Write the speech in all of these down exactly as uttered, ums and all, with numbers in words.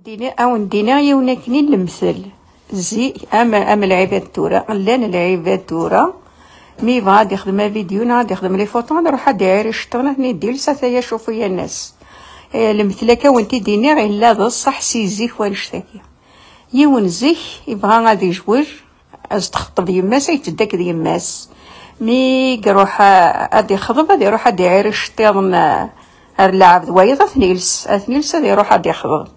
Dini, a wen-d-iniɣ yiwen akken i lemtel. Zik, am, am lɛibad tura, llan lɛibad tura, mi yebɣa ad ixdem avidyu neɣ ad ixdem les photos, ad iruḥ ad iɛir iceṭṭiḍen, ad ten-id-iles, ata-ya cufu yan ass. Eh, lemtel akka wen-t-id-iniɣ, yella d ṣṣeḥ si zik wanect-agi. Yiwen zik yebɣa ad ijwej, ad s-txeṭṭeb yemma-s, ad yetteddu akked yemma-s. Mi iruḥ, a, ad ixḍeb, ad iruḥ ad iɛir iceṭṭiḍen, a, ar lɛebd, wayeḍ ad ten-iles, ad ten-iles, ad iruḥ ad ixḍeb.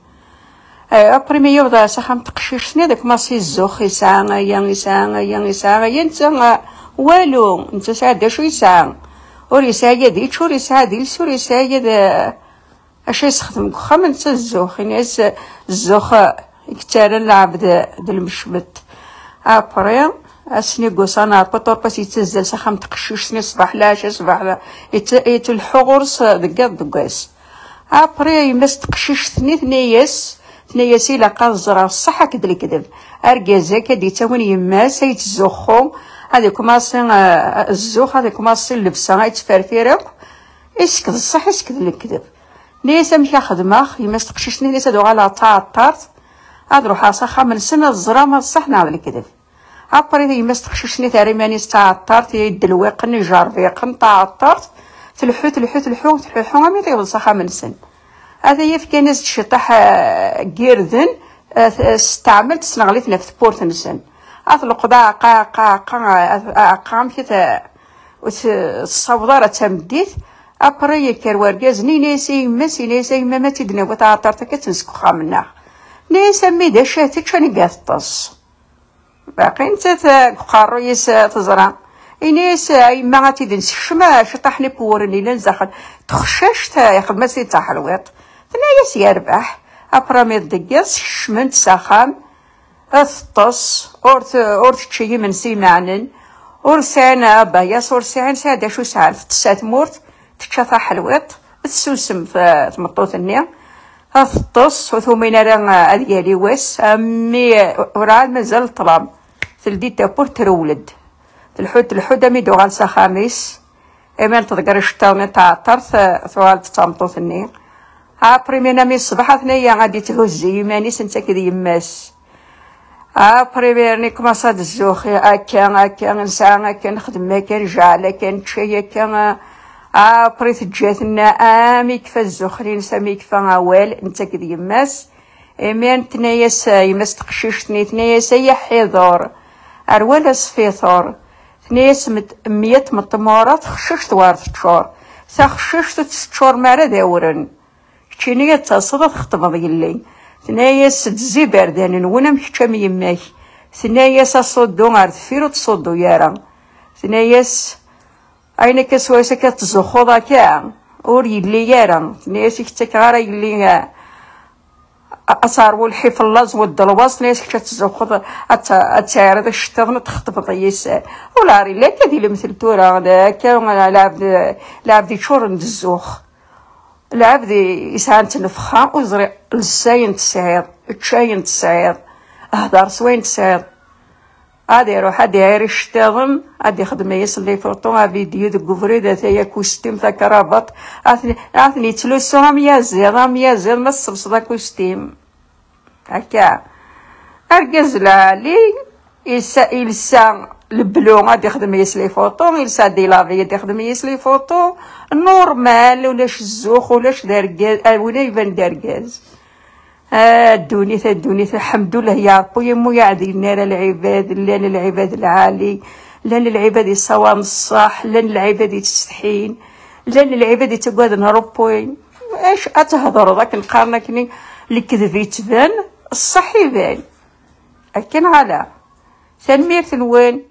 Eh, après mi yewweḍ s axxam n teqcict-nni, ad ikumaṣi zzux, yesɛa aya, yesɛa aya, yesɛa aya, netta, a, walu, netta sɛa d acu yesɛa. Ur yesɛi ad yečč, ur yesɛi ad iles, ur yesɛi ad, a, acu yessexdem deg uxxam, netta zzux, ini-as zzux, i yettaran lɛebd d lmecmet. Après, ass-nni n wussan, aɛerqu turpas yettazzal s axxam n teqcict-nni ṣṣbeḥ leɛca, ṣṣbeḥ la-, yett-, yettleḥḥu ɣur-s deg yiḍ deg wass. Après, yemma-s teqcict-nni tenna-yas, tenna-yas ilaq ad ẓreɣ ṣṣeḥ akked lekdeb. Argaz-agi ad d-yettawin yemma-s, ad yettzuxxu, ad ikumaṣi, eh, zzux, ad ikumaṣi llebsa, ad yettferfir akk, isekd ṣṣeḥ, isekd lekdeb. Nni-as amek a xedmeɣ, yemma-s teqcict-nni, nni-as ad uɣaleɣ d taɛeṭṭart, ad ruḥeɣ s axxam-nsen, ad ẓreɣ ma d ṣṣeḥ neɣ d lekdeb. Après, yemma-s teqcict-nni terra iman-is d taɛeṭṭart, idelwiqen, ijerbiqen, taɛeṭṭart, tleḥḥu, tleḥḥu, tleḥḥu, tleḥḥu, armi tewweḍ s axxam-nsen. Ata yefkan-as-d ciṭaḥ, eh, n yirden, eh, t-, testeɛmel tesneɣlit ɣef tewwurt-nsen. Ad tleqqeḍ aɛeqqa, aɛeqqa, aɛeqqa, aɛeqqa, amek i t-, ur t-, tessaweḍ ara d tameddit. Après yekker wergaz-nni, yenna-yas i yemma-s, yenna-yas a yemma, ma tt-id-nawi taɛeṭṭart akka, ad tt-nsekk uxxam-nneɣ. Tenna-yas a mmi d acu ara tečč, anegga teṭṭes. Baqi nettat deg uqerruy-is teẓra. Ini-as a yemma ad tt-id-nessekcem ciṭaḥ n iwwuren yellan zdaxel. Txeccact ixdem-as-t-id d taḥelwiṭ. Tenna-yas yerbeḥ. Après mi d-deggiḍ, skecmen-tt s axxam. Ad teṭṭes, ur t-, ur tečči imensi imeɛnen. Ur sɛin abayas, ur sɛin, sɛiɣ d acu sɛan. Teṭṭes ar tmurt, tečča taḥelwiṭ, tessusem t-, tmeṭṭut-nni. Ad teṭṭes, ur tumin ara ad yali wass, a mmi, urɛad mazal ṭṭlam. Teldi tawwurt, trewled. Telḥu-d, telḥu-d, a mmi d-uɣal s axxam-is. Imi teḍger iceṭṭiḍen-nni n tɛeṭṭart, tuɣal-d d tameṭṭut-nni. Après mi nami ṣṣbeḥ, atnaya ad d-yetthuzzi iman-is netta akked yemma-s. Après mi yerna ikumaṣ ad zzux akka, akka, nesɛa akka, nexdem akka, njeɛl akka, nečča akka. Après teǧǧa-ten, am yekfa zzux-nni-ines, am yekfa awal, netta akked yemma-s. Imiren tenna-yas yemma-s teqcict-nni, tenna-yas ay aḥidur, ar wala asfitur. Tenna-yas met-, meyya tmeṭmura texcict war teččur. Taxcict ur teččur mi ara d awren. Keččini ad taseḍ ad txeṭbeḍ yelli. Tenna-yas ddez iberdan-nwen am kečč am yemma-k. Tenna-yas aṣuddu ar deffir ur tṣuddu ara. Tenna-yas ayen akka swayes akka tettzuxxuḍ akka ur yelli ara. Tenna-yas i k-ttakeɣ ara yelli, a, a, ad terwu lḥif n laẓ weddelwaẓ. Tenna-yas kečč ad tzuxxuḍ, ad t-, ad tɛirriḍ iceṭṭiḍen, ad txeṭbeḍ yis. Ula ɣer illa akka di lemtel tura, d akka lɛebd, lɛebd yeččuren d zzux. Lɛebd yesɛan ttnefxa, ur ẓriɣ lsay n tesɛiḍ, ččay n tesɛiḍ, hder s wayen tesɛiḍ. Ad iruḥ ad iɛir iceṭṭiḍen, ad ixdem yis les photos, avidyu deg ubrid, ataya kustim, takrabaṭ, ad ten-, ad ten-yettlusu am yaziḍ, am yaziḍ ma tessebseḍ akustim. Akka. Argaz lɛali, yelsa, yelsa leblu ad ixdem yis les photos, yelsa dilabi ad ixdem yis les photos. Normal, ulac zzux, ulac d argaz, a win iban d argaz. A ddunit, a ddunit, lḥemdullah ya Ṛebbi, imi ur yeɛdilen ara lɛibad, llan lɛibad lɛali, llan lɛibad yessawalen ṣṣeḥ, llan lɛibad yettsetḥin, llan lɛibad yettaggaden Ṛebbi. Acu ad thedreḍ akken qqaren akkenni, lekdeb yettban, ṣṣeḥ iban. Akken ɣala. Tanemmirt-nwen.